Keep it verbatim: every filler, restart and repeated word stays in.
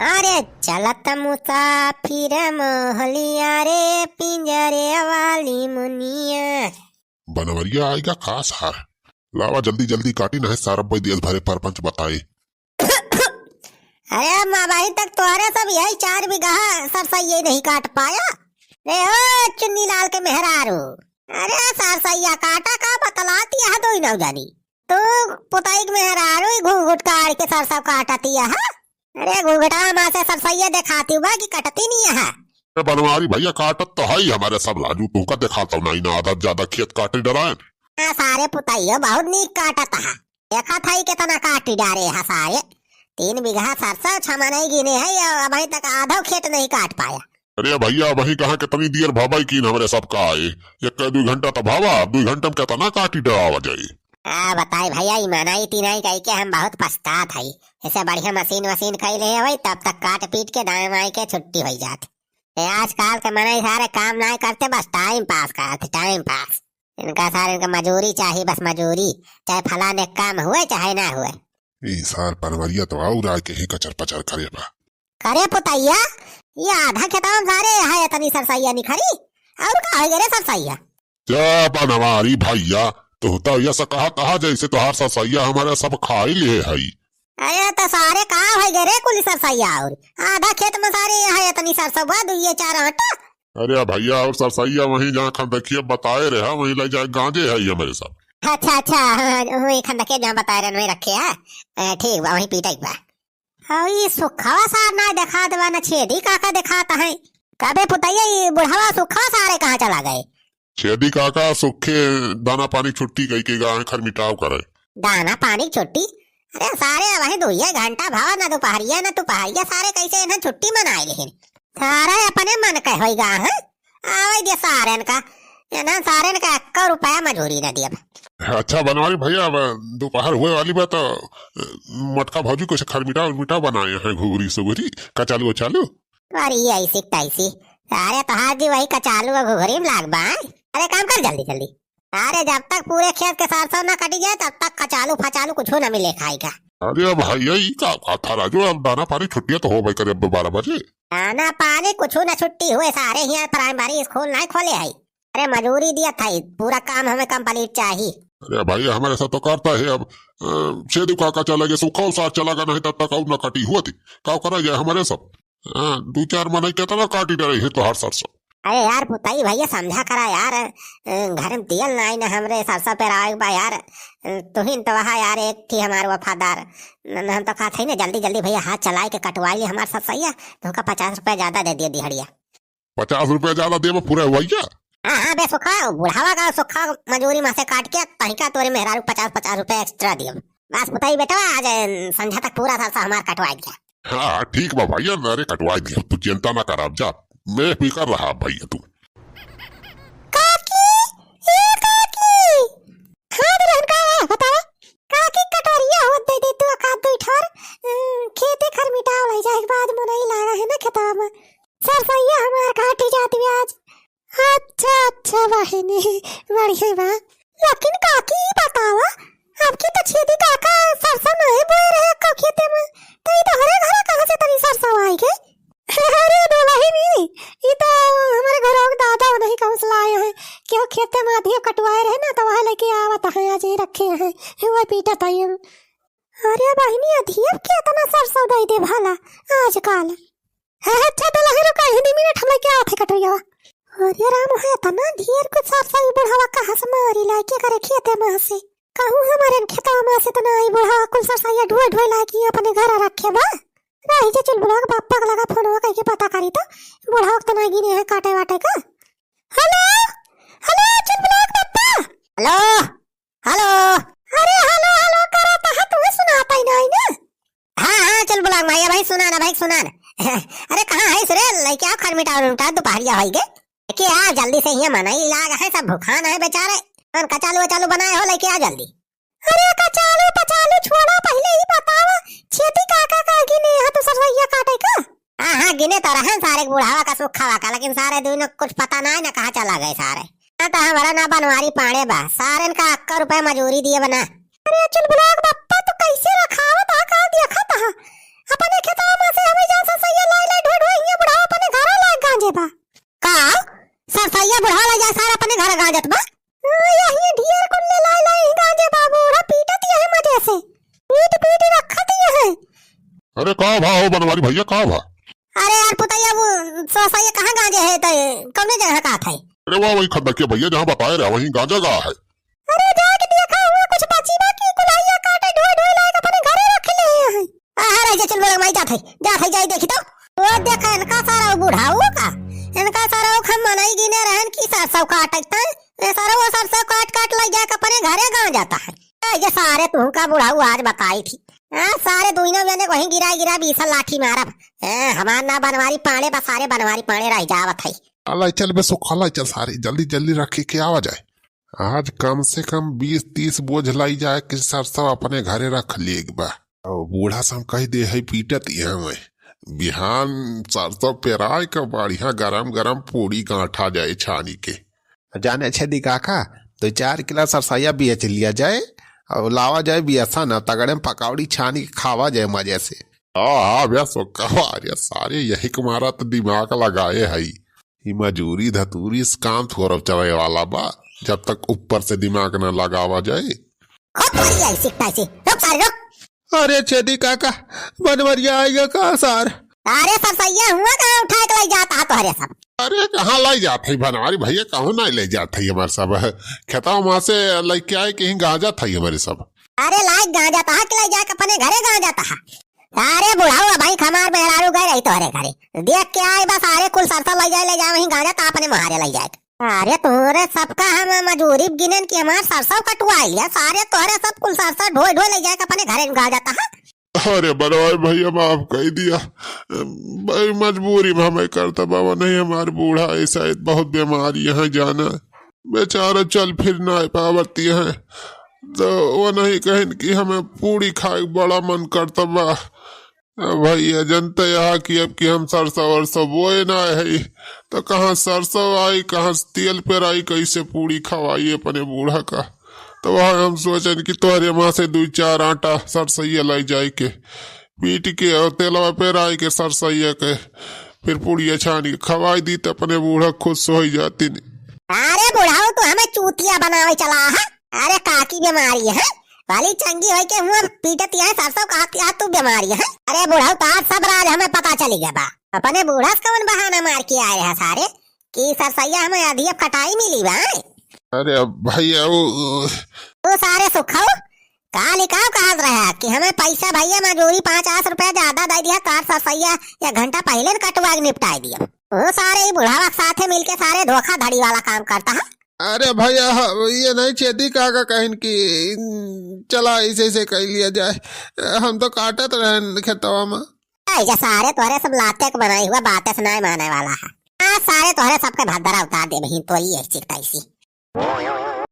अरे चलत मुसाफिर मोहलिया रे, पिंजरे वाली मुनिया। बनवरिया आइगा का सार? लावा जल्दी जल्दी काटी, नहीं सार अब्बे दियस भरे परपंच बताए। अरे अब अबहीं तक तोहरे सब यही चार बीघा सरसइया नहीं काट पाया। रे ओ चुन्नी लाल के मेहरारू, अरे सरसइया काटा का बतलाती है दो ही नौ जानी। तू पुताई के मेहरारू ही घूंघट काढ़ के सरसों काटती है, हाँ? अरे घूंघटा मा से सरसइया देखाती हुआ कि कटती नहीं है। ए बनवारी भइया, काटत तो है ही हमरे सब लाजू, तुहका देखात नहीं ना, आधा ज्यादा खेत काटी डराएन। हाँ, सारे पुतइयो बहुत नीक काटत है, देखत है कितना काटी डारे है सारे। तीन बीघा सरसों छमनई गिने है, अबहीं तक आधो खेत नहीं काट पाया। अरे भइया, अबहीं कहाँ कितनी देर भवै कीन हमरे सब का आए, एक दुई घंटा तो भवा, दुई घंटा मा कितना काटी डरावा जाए। का बताई भइया, ई मनई तिनई कइके हम बहुत पछतात हई। ऐसे बढ़िया मशीन वशीन कइ ले हई, तब तक काट पीट के दाएं बाएं के छुट्टी होइ जात। ए आजकल के मनई सारे काम नाहीं करते, बस टाइम पास करत, टाइम पास। इनका सारे इनका मजूरी चाही, बस मजूरी, चाहे फलाने काम हुए चाहे ना हुए। ई सार पनवरिया तो और आके ही कचर पचर करे बा। करे पुतैया, ये आधा खेतवा मा सारे है इतनी सरसैया निखरी, और का होइ गए रे सरसैया? जा बनवारी भइया, तू तो ऐसा कहा कहा जैसे तोहार सरसैया हमरे सब खाई लिए हई। अरे तो सारे का होइ गए रे कुल सरसैया, और आधा खेत मा सारे है इतनी सरसों बा, दुइये चार आटा। अरे भइया, और सरसैया वहीं जहाँ खंदकिया बताए रहे, वहीं ले जाए गांजे है ये मेरे सब। अच्छा अच्छा, हाँ, वहीं खंदकिया जहाँ बताए रहे वहीं रखे है। ए, ठीक बा, वहीं पीटे के बा। और ये सुखवा सार ना देखात बा, ना छेदी काका देखात है। कबे पुतैया, ये बुढ़वा सुखवा सारे कहाँ चला गए? छेदी काका सुखे दाना पानी छुट्टी कई के गा है, खरमिटाव करे। दाना पानी छुट्टी? अरे सारे, अबहीं दुइये घंटा भवा, ना दुपहरिया ना दुपहरिया, सारे कैसे इन्हें छुट्टी मनाए लेहिन। सारे अपने मन के होई गा हैं, आवे दे सारेन का, इन्हें सारेन का एक्को रुपया मजूरी ना दियब। अच्छा बनवारी भइया, अब दुपहर हुए वाली बा तो, अ, मोटका भौजी कुछ खरमिटा उरमिटा बनाए हैं, घुघरी सुघरी, कचालू उचालू। अरे ऐसी तैसी, अरे तोहार जी वही कचालू और घुघरी मा लाग बा। अरे काम कर जल्दी जल्दी। अरे जब तक पूरे खेत के सरसों ना कटी जाए, तब तक कचालू फचालू कुछ ना मिले खाए का। अरे भइया, ई का, का था राजू, अब दाना पानी छुट्टिया तो होबे करे अब बारह बजे। दाना पानी कुछ ना छुट्टी हुए, सारे हियाँ प्राइमरी स्कूल नाहीं खोले है। अरे मजूरी दिया था, पूरा काम हमें कंप्लीट चाही। अरे भाई, हमरे सब तो करता है अब, अ, छेदी काका चला गया, सुखा सार चला गया, नहीं तब तक और ना कटी हुआ थी। का करा जाए हमरे सब? हाँ, दो चार मनई केतना काटी डरे है तोहार सरसों। अरे यार पुताई भइया समझा करा यार, अ, घर मा तेल नाहीं ना हमरे सरसों पेरावे बा यार, अ, तुहिन तो वहा यार एक थी हमार वफादार, न, न हम तो कहत है ना जल्दी जल्दी भइया हाथ चलाए के कटवाई ली हमार सरसैया, तो उनका पचास रुपया ज्यादा दे दिया दिहड़िया। पचास रुपया ज्यादा देबो पूरा हुआ क्या? हाँ, हाँ, बे सुखा, बुढ़ावा का सुखा मजूरी मा से काट के तहिका तोरे मेहरारू पचास, पचास रुपया एक्स्ट्रा दियो। बस पुताई बेटवा, आज, अ, संझा तक पूरा सरसों हमार कटवाई दिया। हाँ, ठीक बा भइया, अरे कटवाई दिया, तू चिंता ना कर, अब जा, बेफिकर रहा भइया तू। काकी, ए काकी, हाँ दुल्हन का है, बतावा। काकी कटोरिया होत दे दे तू, एक आध दुई ठोर, अ, खेते खरमिटाव लई जाए के बाद मनई लागा है ना खेतवा मा। सरसैया हमार काटी जात बा आज। अच्छा, अच्छा बहिनी, बढ़िया बा। लेकिन काकी, ई बतावा, अब की तो छेदी काका सरसों नहीं बोए रहे एक्को खेते मा, तो ई तोहरे घरे कहाँ से तनी सरसों आई गई? अरे दुलहिनी, ई तो हमरे घरों के दादा नहीं कहूँ से लाए हैं, केहू खेते मा अधिया कटवाए रहे ना, तो वह लेके आवत हैं, आज ही रखे हैं, वह पीटत हैं। अरे बहिनी, अधिया केतना सरसों दे दे भला आजकल। हे, अच्छा, दुलही रुका, हिंदी मिनट हम लेके आवत है कटोरिया। अरे राम, है तना ढेर कुछ सरसों ई बुढ़ावा कहाँ से मारी लाइके करे खेते मा से। कहूँ हमारे खेतवा मा से तना ई बुढ़ावा कुल सरसों ढोए ढोए लाइके अपने घर रखे बा। रही जे चुलबुलवा के पप्पा के लगा फोनवा कइके पता करी तो बुढ़ावा के तना गिने है काटे वाटे का। हेलो, हेलो, चुलबुलवा के पप्पा। Hello, hello. अरे हेलो, हेलो करत है, तुम्हें सुनात ही नहीं ना। हाँ, हाँ, चुलबुलवा के माई, अबहीं सुनान, अबहीं सुनान। अरे कहाँ है रे, लेके आओ खरमिटा उरमिटा, दुपहरिया होई गे। लेके आ जल्दी से, हियाँ मनई लाग है, सब भुखान है बेचारे। कौन कचालू वचालू बनाए हो, लेके आ जल्दी। अरे कचालू पचालू छोड़ा, पहिले ई बतावा, छेदी काका का गिने है तू सरसैया काटे का? हाँ, हाँ, गिने तो रहन सारे के बुढ़ावा का सुखावा का, लेकिन सारे दुइनो कुछ पता नाहीं ना कहाँ चला गए सारे। ना तो हमारा ना बनवारी पाड़े बा, सारेन का अक्का रुपया मजूरी दिए बना। अरे चुलबुलवा के पप्पा, तू कैसे रखावत हा, का देखत हा? अपने खेतवा मा से हमें जा सा बुढ़ा लइ जाए सारा अपने घर गांजत बा। हाँ, यही ढेर कुल ले लाए लाए ही गांजे बा, बूढ़ा पीटत यही मजे से। पीट पीट रखत यही। अरे का भा हो बनवारी भइया, का भा? अरे यार पुतैया, वो सरसैया कहाँ गांजे है, तो कौने जगह का था? अरे वाह, वही खंदकिया भइया जहाँ बताए रहा, वहीं गांजा गा है। अरे जाके देखा हुआ कुछ बची बा कि कुल्हाइया काटे ढोए ढोए लायक अपने घरे रख ले हैं। आहा, रह जा, चल बोले, मैं जात है, जात है, जाई देखी तो। वो देख, इनका सारा वो बुढ़ाऊ का, इनका सारा वो हम मनई गिने रहन की सरसों काटत है। ये सारा वो सरसों काट काट लइ जाके अपने घरे गांजत है। ए, ये सारे तुहू का बुढ़ाऊ आज बताई थी। हाँ, सारे दुइनो जने वहीं गिरा गिरा बीसा लाठी मारब। ए, हमार ना बनवारी पाड़े बा, सारे बनवारी पाड़े रह जावत है। अलाई चल बे सुखा, लाई चल सारे, जल्दी जल्दी रखी के आवा जाए। आज कम से कम बीस तीस बोझ लाई जाए कि सरसों अपने घरे रख लेग बा। और बूढ़ा से हम कह दे है पीटत यहाँ में। बिहान सरसों पेराए का बढ़िया गरम गरम पूड़ी गांठा जाए छानी के। जाने छेदी काका, दो चार किलो सरसैया बेच लिया जाए और लावा जाए बियसा ना, तगड़े में पकौड़ी छानी के खावा जाए मजे से। हाँ, हाँ, भैया, सो कहो, अरे सारे यही कुमारा तो दिमाग लगाए है। ई मजूरी धतूरी से काम थोड़ा चले वाला बा, जब तक ऊपर से दिमाग ना लगावा जाए। खुद बोल गया इसी पैसे। रुक सारे, रुख। अरे छेदी काका, बनवरिया आएगा का सार? अरे सरसैया हुआ कहाँ उठा के लइ जात हा तोहरे सब? अरे कहाँ लइ जात है बनवारी भइया, कहूँ नहीं लइ जात है हमारे सब। खेतवा में से लइके आए कहीं गांजत है हमारे सब। अरे लाइक गांजत हा कि लइ जाके अपने घरे गांजत हा? अरे बुढ़ाऊ, भाई हमार मेहरारू गए रही तोहरे घरे, देख के आए बस, अरे कुल सरसों लइ जाए, लइ जाए वहीं गांजत हा अपने मोहारे लइ जाए। अरे तोहरे सबका हम मजूरी गिनेन कि हमार सरसों कटवाई लिया, सारे तोहरे सब कुल सरसों ढोए ढोए लइ जाए के अपने घरे गांजत हा। अरे बनवारी भइया, माफ कइ दिया भाई, मजबूरी में हमें करता बाबा, नहीं हमार बूढ़ा ऐसा है, बहुत बीमारी है जाना, बेचारा चल फिर ना पावती है, तो वो नहीं कहन कि हमें पूड़ी खाए के बड़ा मन करता बा। अब भइया जनते यहाँ कि अब कि हम सरसों वरसों बोए ना है, तो कहाँ सरसों आई, कहाँ से तेल पेराई, कैसे पूड़ी खवाई अपने बूढ़ा का। तो वह हम सोचन कि तोहरे माँ से दुइ चार आटा सरसैया लइ जाए के, पीट के और तेलवा पेराई के सरसैया के, फिर पूड़िया छानी के खवाई दी, तो अपने बूढ़ा खुश होइ जातिन। अरे बुढ़ाऊ, तू हमें चूतिया बनावे चला है। अरे काकी बीमारी है, भली चंगी होई के हुआ पीटत है सरसों, कहत है तू बीमारी है। अरे बुढ़ऊ, तार सब राज हमें पता चली गया बा। अपने बूढ़ा से कौन बहाना मार के आए है सारे कि सरसैया हमें आधी अब कटाई मिली बा। अरे अब भइया वो तू सारे सुखाऊ, का लिखाव कहत रहा कि हमें पैसा भइया मजूरी पचास रुपया ज्यादा दे दिया, तार सरसैया एक घंटा पहले न कटवा के निपटाई दिया। वो सारे ही बुढ़ावा के साथे मिलके सारे धोखाधड़ी वाला काम करता है। अरे भइया, ह-, ये नहीं छेदी काका कहन कि चला ऐसे ऐसे कर लिया जाए, हम तो काटत रहन खेतवा में। ऐसे सारे तोहरे सब लाते के बनाई हुआ बातें से नहीं माने वाला है। आज सारे तोहरे सबके भद्दरा उतार दे बहिन, तोरी एक चिकटाई सी।